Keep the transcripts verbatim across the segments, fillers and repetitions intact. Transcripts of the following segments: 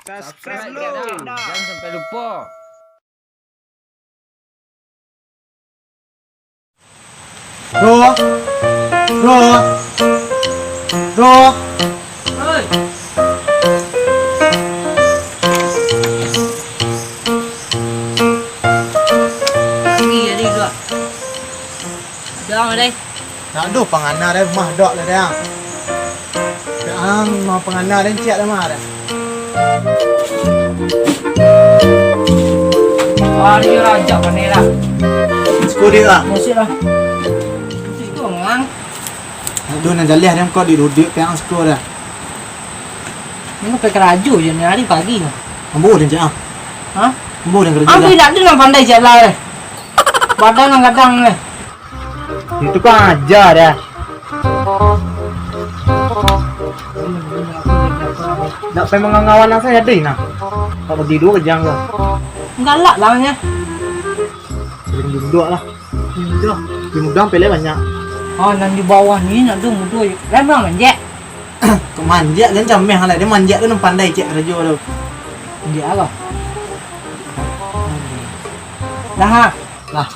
Subscribe dulu. Jan sampai lupo. Bro, bro, bro. Oi. Agi tadi tu. Ado ang lai? Ndak ado pangana deh, rumah dok lah deh. Ang mau pangana deh, ciek deh mah deh. Ari raja paneh lah. Siko dek lah. Musik lah. Musik tu ngang. Aduh, nan jaleh deh kau di duduak piang siko deh. Ini pai karajo je ni hari pagi ni. Ambo deh, ciek ah. Hah? Ambo deh karajo. Ambo dah. Indak ado nan pandai ciek lah deh. Badan nan gadang deh. Itu kan aja dah. Ndak pai mangangawan asal jadi nah. Tak bagi dua kejang lah. Galak lah nya. Sering duduk lah. Mudah. Di mudah pelek banyak. Oh, nan di bawah ni nak tu mudah. Lah, bang, manjek. Kok manjek kan jameh lah. Dia manjek tu nan pandai ciek karajo tu. Manjek apa? Dah, ha? Lah.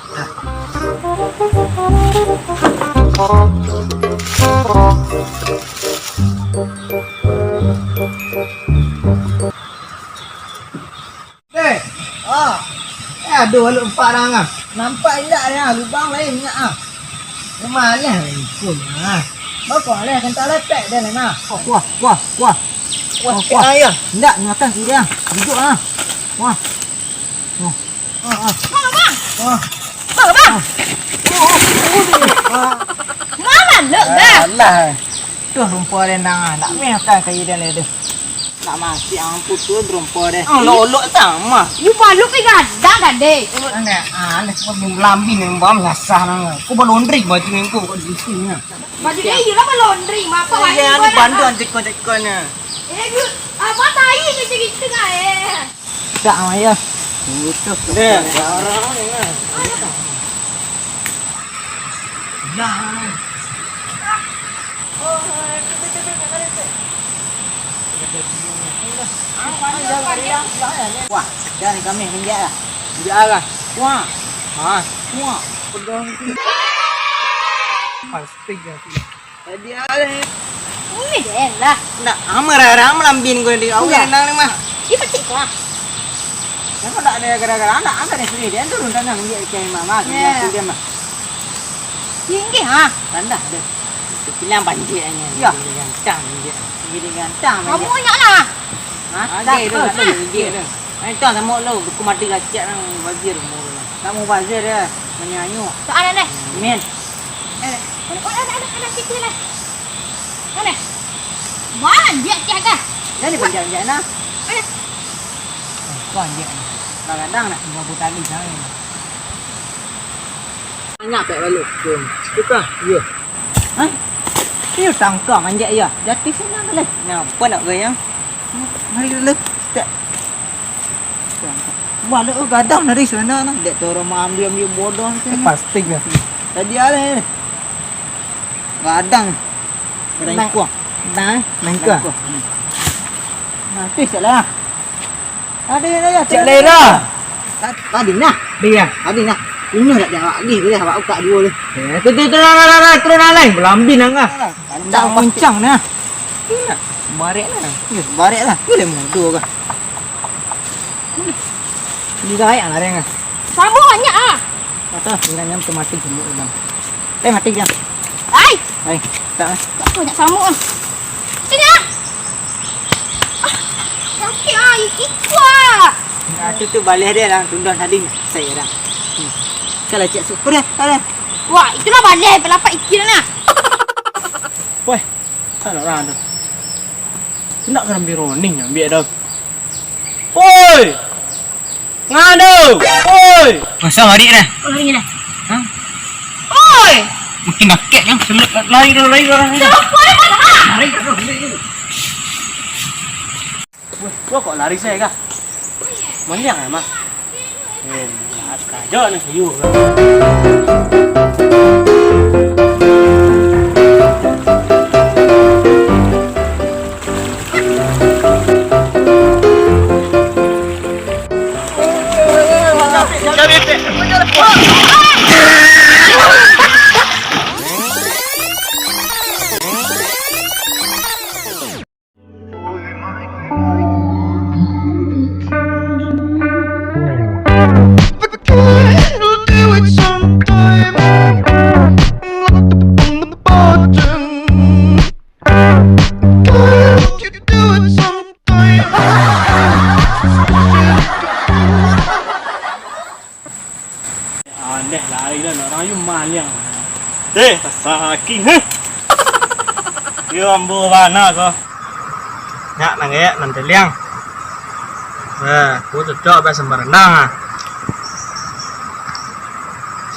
Eh, ah. Eh, aduh, aluk empat orang ah. Nampak indak ya, lubang lain indak ah. Malah ikut ah. Bako aleh kental lepek dia lah nah. Oh, kuah, kuah, kuah. Kuah, kuah. Indak, makan sini ah. Duduk ah. Kuah. Kuah. Ah, ah. Bang, bang. Kuah. Bang, bang. Ah. Oh, oh, oh, oh. Ah. Mama luk dah. Alah. Tuh, rumpo den nang ah, nak meh makan kayu den le deh. Nak mati ang putuih rumpo deh. Ang lolok sama. Yu baluk pi gadang tadi. Aneh, aneh, kau ni lambi ni bam ngasah nang. Kau balondri baju ni kau kat situ nya. Baju dia iyalah balondri, mapa lagi. Iya, anu bandu anjek-anjeknya. Eh, yu, apa tai ni cerita ngai eh? Dak, Maya. Butuh. Deh, barang ni, nah. Nah. Wah, dah ni kami minjak lah. Minjak lah. Wah. Ha, wah. Pegang tu. Pasti dah. Jadi aleh. Umi deh lah. Nak, ama rara malambin ko di awal nang ni mah. Ih, pacik lah. Kan kau nak ada gara-gara anak, angkat dia sendiri. Dia turun tanah minjak ikan mama. Ya. Dia mah. Tinggi ha. Tanah deh. Bilang banjir hanya. Ya. Gantang banjir. Gini gantang banjir. Kamu nyak lah. Ha? Ada tu, ada tu. Main tang sama lo, buku mati gacak nang bazir umur. Kamu bazir ya, menyanyi. Soalan deh. Min. Eh, ada, ada, ada, ada, sikit lah. Mana? Mana dia, dia dah? Jadi panjang-panjang nah. Mana? Kau anjek. Kadang-kadang nak dua puluh kali saya. Banyak pek balik. Suka? Iya. Hah? Iyo tangka manjak iya. Jatuh sana boleh. Napa nak gayang? Mari dulu. Step. Wah, lu gadang dari sana nah. Dek toro ambil-ambil bodoh tu. Pasti lah. Tadi ada ni. Gadang. Gadang kuah. Nah, eh. Nangka. Nangka. Hmm. Nah, tu salah. Ada yang lain. Cak Lera. Tadi nah. Dia. Tadi nah. Ini nak dia awak lagi, dia awak ukak dua ni. Eh, tu, tu, tu, lah, lah, lah, lah, turun lah, lain. Belambin lah, kah. Kencang, kencang nah. Iya. Barek lah. Iya, barek lah. Boleh mudo kah. Ini dah ayak lah, Reng, ah. Sama banyak ah. Kata, tinggal nyam tu mati semua, Bang. Eh, mati, Jang. Ai! Ai, tak, eh. Banyak samuk ah. Sini ah. Ah, sakit ah, ikua. Nah, tu, tu baleh dia lah, tundang tadi. Saya dah. Hmm. Kalau cek su-, udah, udah. Wah, itulah baleh, pelapak ikir nah. Weh, salah orang tu. Nak kena bironing ambil dah. Oi! Ngadu! Oi! Masa lari dah? Lari dah. Hah? Oi! Makin dakek kan. Lari dulu, lari dulu, lari dulu. Siapa yang marah? Lari dulu, lari dulu. Weh, gua kok lari saya kah? Mandiang ya, Mak? Eh, kacau nih, yuk. Eh, saking, heh. Yo, ambo bana ko. Nyak nan gaek nan teliang. Nah, ku cocok abah sambal rendang, ah.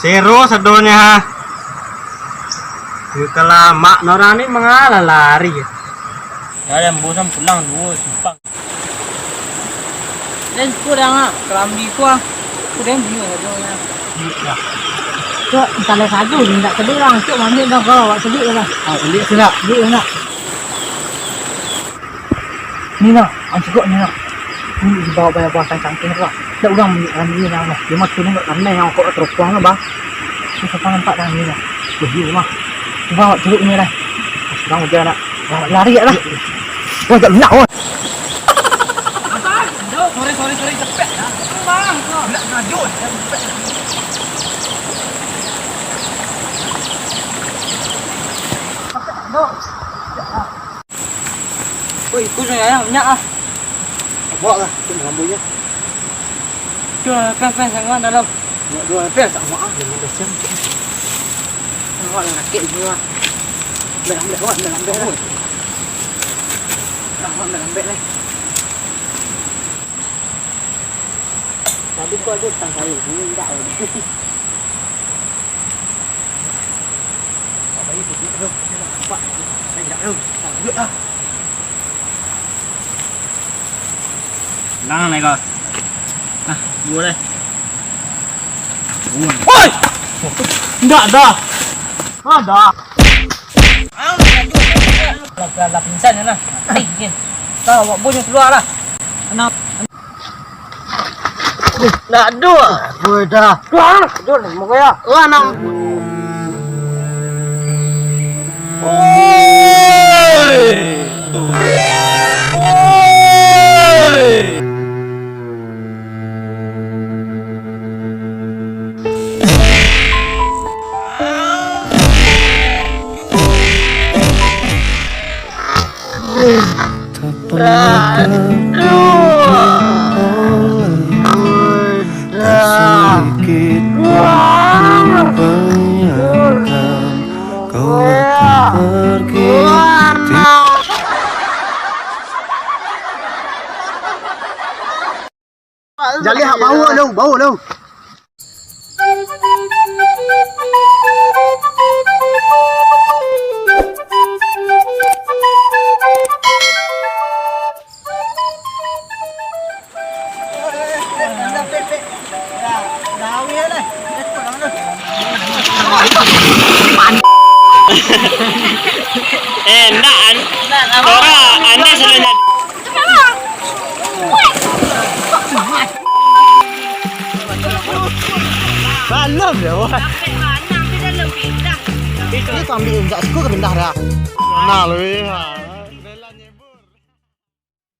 Sero sadonyo, ha. Yo, kalamak, urang ni mangalah lari. Ya, ambo sam pulang duo simpang. Den, tu dah ngak, kerambi tu ah. Tu den bingung aja nya. Cok, salah satu, minta tadi orang, cok, ambil dah kau, awak sedih dah. Ah, sedih sedap. Sedih nak. Ni nak, anjing kok ni nak. Ni dibawa banyak buah cangkang tu lah. Dah orang ambil kerambi ni lah. Dia mah tu ni nak ramai yang kok teropong lah, bah. Tu siapa nampak dah ni lah. Wah, ni mah. Bawa jeruk ni lah. Sekarang hujan nak. Bawa lari lah. Wah, tak nak, wah. Sorry, sorry, sorry, cepet lah. Bang, nak ngajun. Oi, ikut saya, minyak ah. Bawa lah, tu malambunya. Tu lah, pen, pen, sangat dalam. Dua, dua, pen, tak maaf, lima belas jam. Awak lah, rakit dulu lah. Dalam, dalam, dalam, dalam. Dalam, dalam, dalam. Tadi kau ada utang kayu, ini enggak lagi. Tenang, Lego. Nah, gua deh. Woi! Ndak dah. Ndak dah. Lah, lah, lah, pingsan je lah. Mati je. Dah, awak bunyi keluar lah. Tenang. Ndak ado. Woi, dah. Wah, Jun, muka ya. Wah, nang. Oi. Oi. Jaleh, bau lu, bau lu. Eh, ndak, an-, Tora, anda sudah nyat-, Balum dah, wah. Itu sambil injak siku ka pindah dah. Nah, lu, iya.